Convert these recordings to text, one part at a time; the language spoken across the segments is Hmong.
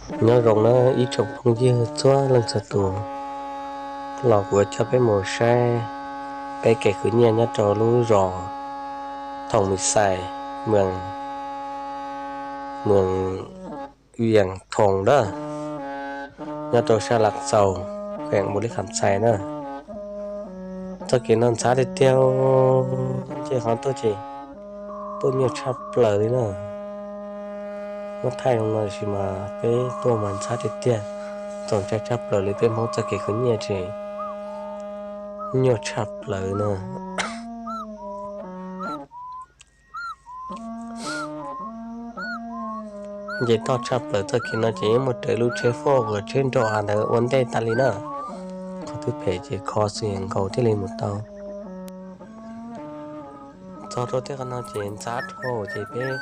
Nyob zoo na ib tsoom phooj ywg txhua leej txhua tus, los kuv coj peb mus saib peb kev khwv nyiaj nyob rau lub zos Thoom Mis Xais, moos, moos Vias Thoos na, nyob rau sab Las Xaus, kheem Npaus Lis Kham Xais na. Txoj kev no ntxhab tiag tiag, nce qhov tuaj ces tuaj nyuaj tshaj plaws li na. Muab thaij zoo no sis mas peb tuaj mas ntxhab tiag tiag, txaus ntshai tshaj plaws li. Peb Hmoob txoj kev khwv nyiaj ces nyuaj tshaj plaws na. Nce toj tshaj plaws txoj kev no ces yeej muaj raws lub tsheb fauj los tsheb nrau av ntawd ua ntej tas li na. Qhov twg phem ces kho xwb nkaus thiaj li mus tau. Txog rau tej qhov no ces ntxhab dhau ces peb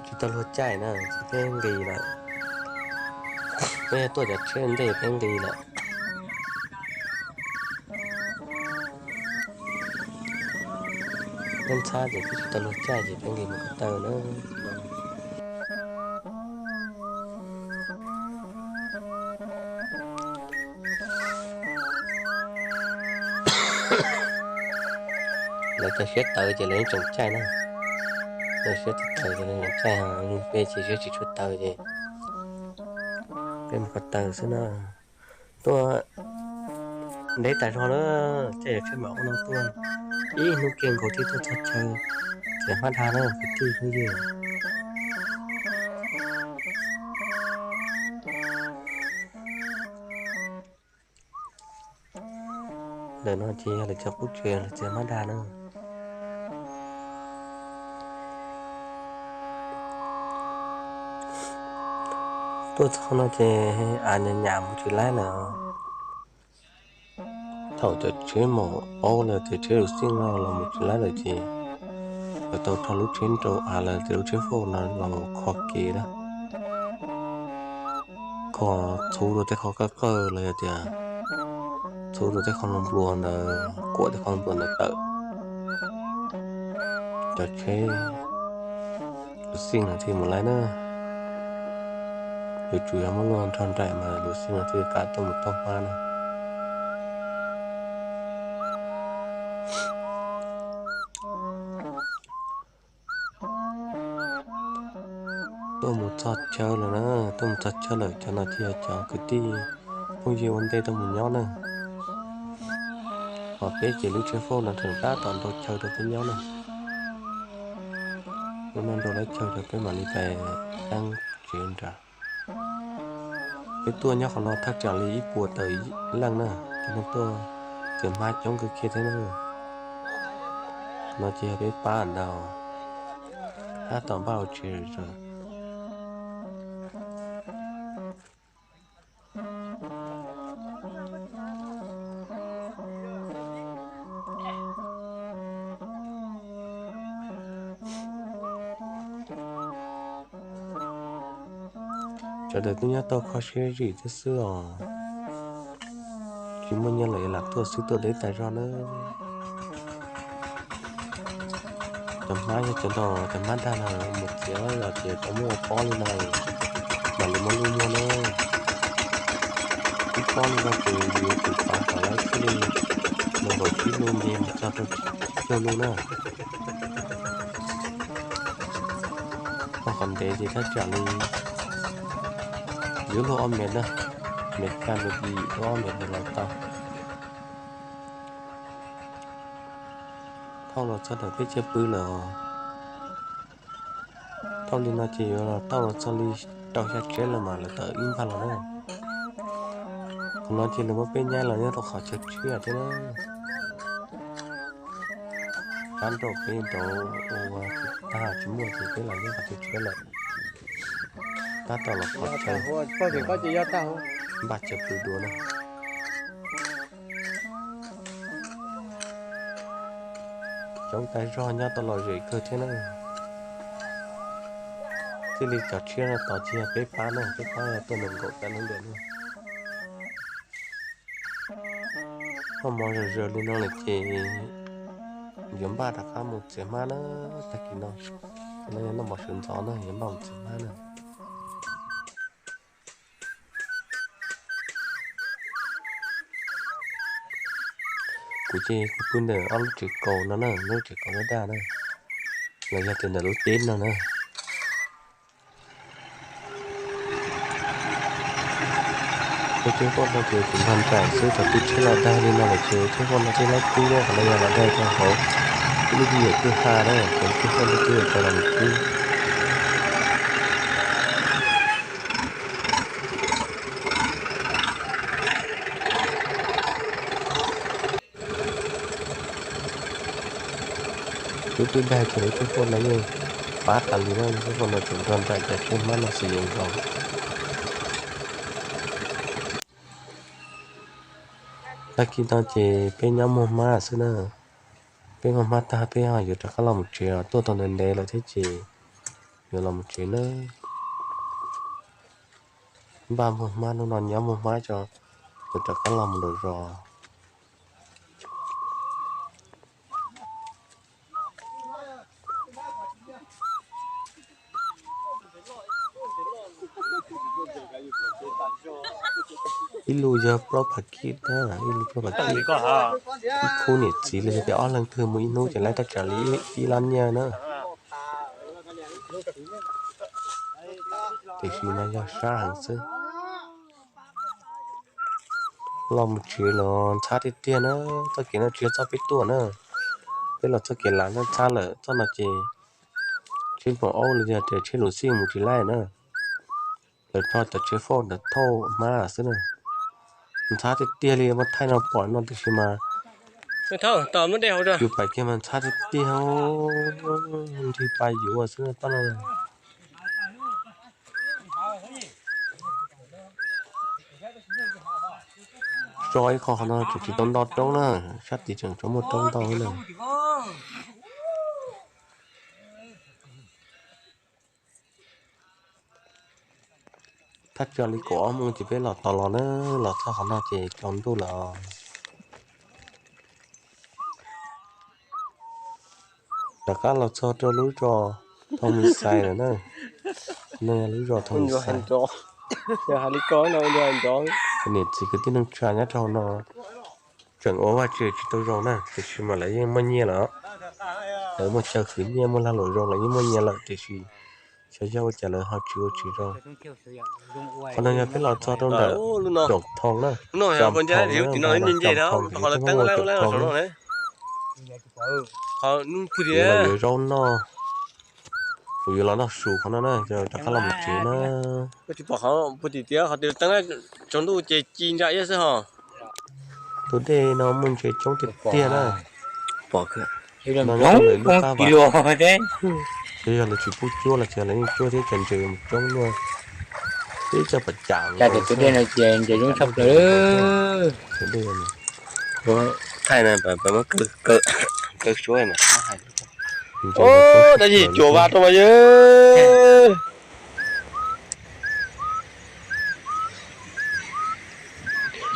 tsis tau luag caij na, ces peb nqis lawm. Peb tuaj cov tsheb ntej peb nqis lawm. Peb ntxhab ces peb tsis tau luag caij ces peb nqis mus ko taw na. Lawv cov siab tawv ces lawv yeej tseem caij na. Lawv siab tsis tawv ces lawv tseem caij, peb ces siab tsis tshua tawv ces peb mus ko taw xwb na. Tuaj ntev tas zog na, caij cov tsheb mam ua no tuaj ib hnub kiag nkaus thiaj tuaj txog chaw Txias Hmab Dag na kwv tij phooj ywg. Ntawm no ces yog lawv cov qub tsev lawv Txias Hmab Dag na. Tuaj txog no ces av nyam nyam mus tsis laib lawm. Thaum cov tsheb maum aub los cov tsheb luv xij no los mus tsis laib lawm ces lawv tau rho lub tsheb nrau av los tias lub tsheb fauj no los kho kev na. Kho txhub rau tej qhov qawj qawj los yog tias txhub rau tej qhov npluav ntawd, kuam tej qhov npluav ntawd tawm. Cov tsheb luv xij no thiaj mus laib na. Yuav tsum yog muab luaj nrog nraim mas luv xij no thiaj kam tuaj mus toj hmab na. Tuaj mus txog chaw lawm na, tuaj mus txog chaw lawm, cov no ces yog cov kwv tij phooj ywg ua ntej tuaj mus nyob na. Ho peb ces lub tsheb fauj no tseem tab tom nrau chaw rau peb nyob na. Lub no nrau lawv chaw rau peb mam li pais tsev nrad. Peb tuaj nyob qhov no thaj tsam li ib puas tawm leej na, cov neeg tuaj txias hmab coob kawg kiag thiab na. No ces yog peb pab ntag, tab tom npaj ua tsev. Sawv daws twb nyob tau kho siab zim thiab xwb os. Tsis muaj nyiaj lawm es lam tuaj xwb, tuaj deb tas zog na. Cov hmab yog cov nrog cov hmab dag no mus txiav los ces tau muaj pob li no, mam li muab lub muag na. Ib pob li no ces yus yuav tsum pav kom lawv thiaj li nees nkaum tsib lub nce mus txog rau caug lub na. Ho qhov ntev ces thaj tsam li yuav luag ob mev na, mev kaj mev yim, luag ob mev ntawd los tau. Thauj los txog ntawm peb chaw pw lawm os. Thauj li no ces yuav los thauj los txog li rau xya tsev lawm mas lawv tawm ib npag los na. Qhov no ces lawv muab peb nyaib los nyob rau qhov chaw tshiab thiab na. Qab nraum peb nraud ua tag tsis muaj ces peb los nyob qhov chaw tshiab lawm. Tab tom los qhov chaw npaj chaw pw dua na. Coob tas zog nyob tau lom zem kawg thiab na. Thiaj li cov tshiab no tos tsis yog peb pab na, peb pab tuaj nees nkaum tas lub ntiam na. Noj mov zom zaws li no lawm ces yuav npaj rov qab mus txiav hmab na. Tag kis no, no yog noj mov sawv ntxov na, yuav npaj mus txiav hmab na. Kuv ces kuv pw ntawm ob lub tsev kaus no na, lub tsev kaus daj daj na, los yog tias ntawm lub teb no na. Lub tsev kaus no ces kuv nrog nraim xwb, thaum twg tsheb los daig li no lawm ces tsev kaus no tej laib qub na, qhov no yog los daig rau hauv ib lub kwj yam kwj ha na, ces tsev kaus no twb yuav tau los mus qub. Lub twb daig ces lub tsev kaus no yeej pab tas li na, lub tsev kaus no tseem nrog nraim cov tsheb hmab no xwb yeej zoo. Tag kis no ces peb nyob muag hmab xwb na, peb muag hmab tag peb ho yuav rov qab los mus tsev, tuaj tau ntev ntev lawm thiab ces yuav los mus tsev na. Npaj muag hmab, hnub no nyob muag hmab tso, yuav rov qab los mus nraum zos. Ib lub yog plaub phav kib na, ib lub plaub phav kib. Ib khub niam txiv li tias ob leeg twg mus ib hnub ces laib tau tsawg li ib lab nyiaj na. Tiam sis mas yog sab heev xwb. Los mus tsev los ntxhab tiag tiag na, txoj kev no tsis yog txoj peb tuaj na. Peb los txoj kev lav ntxhab ntxhab lawm, txoj no ces tsheb npoo aub los yog tias tsheb luv xij mus tsis laij na. Lawv rho cov tsheb fauj ntawd thauj hmab xwb na. Ntxhab tiag tiag li, muab thaij no pom no tiam sis mas yus pais kiag mas ntxhab tiag tiag, nrig pa yuav xwb toj no. Tso ib qho qhov no tseem tsis tau nto roob na, sab tid tseem tso muaj roob ntau na. Thaj tsam li kaum ob moos ces peb los tos los na, los txog qhov no ces tsaus ntuj lawm. Rov qab los txog rau lub zos Thoo Mis Xais lawm na. Qhov no yog lub zos Thoo Mis Xais. Niam txiv kwv tij neej tsa nyob rau hauv no tseem ua vaj tse tsis tau zoo na, tiam sis mas lawv yeej muaj nyiaj lawm. Lawv muaj chaw khwv nyiaj, muaj lag luam zoo, lawv yeej muaj nyiaj lawm tiam sis xyov yog ua cas lawv ho tsis ua tsis zoo. Qhov no yog peb los txog rau ntawm Tsoom Thoo na, Tsoom Thoo na, Tsoom Thoo na. Los yuav zaub noj, kuv yuav los noj su qhov no na, rov qab los mus tsev na. Tus dej no muaj ntses coob tiag tiag na. Pom no lub qab vas, xyov yog lawv tsis pub cuab los tsis yog lawv yeej cuab thiab, cas ntses mus coob luaj. Peb cov pas cas, cas tus dej no ces ntses coob tshaj plaws. Thaij na, muab kaw suab mas. Dab tsi cuam vas rau mas yog.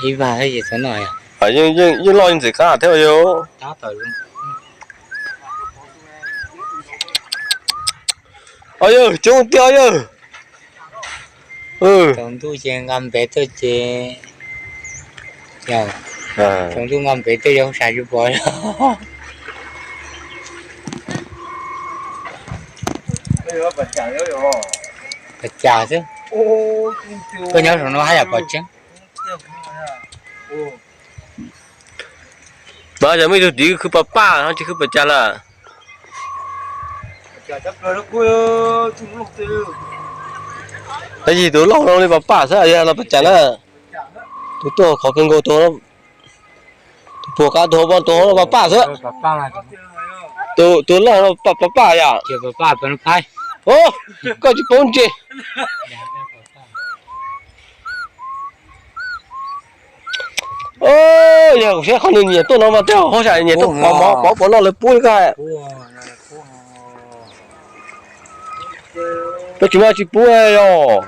Ib vas xwb no. Yeej loj yeej ntxim qab thiab yog. Yog coob tiag yog. Tsaus ntuj ces nqa npev tuaj ces, tsaus ntuj nqa npev tuaj yog sab tsis pom. Pas cas xwb. Koj nyob saum no haj yam pom tseeb. No yog muaj ib tug tid khwv pas paj no tsis khwv pas cas lawm. Tab sis tus loj no li pas paj xwb, yog los pas cas na. Tus tuaj qhov kawg nkaus, tus puag qab tus hauv, tus hauv no pas paj xwb. Tus loj no pas paj yom. Koj tsis paub ntse. Yog kuv saib qhov nws nyiam tuaj no mas tej zaum haj yam nyiam tuaj pov mov pov puav noj lawv pub li koj. Koj tsis muaj tsis pub yog.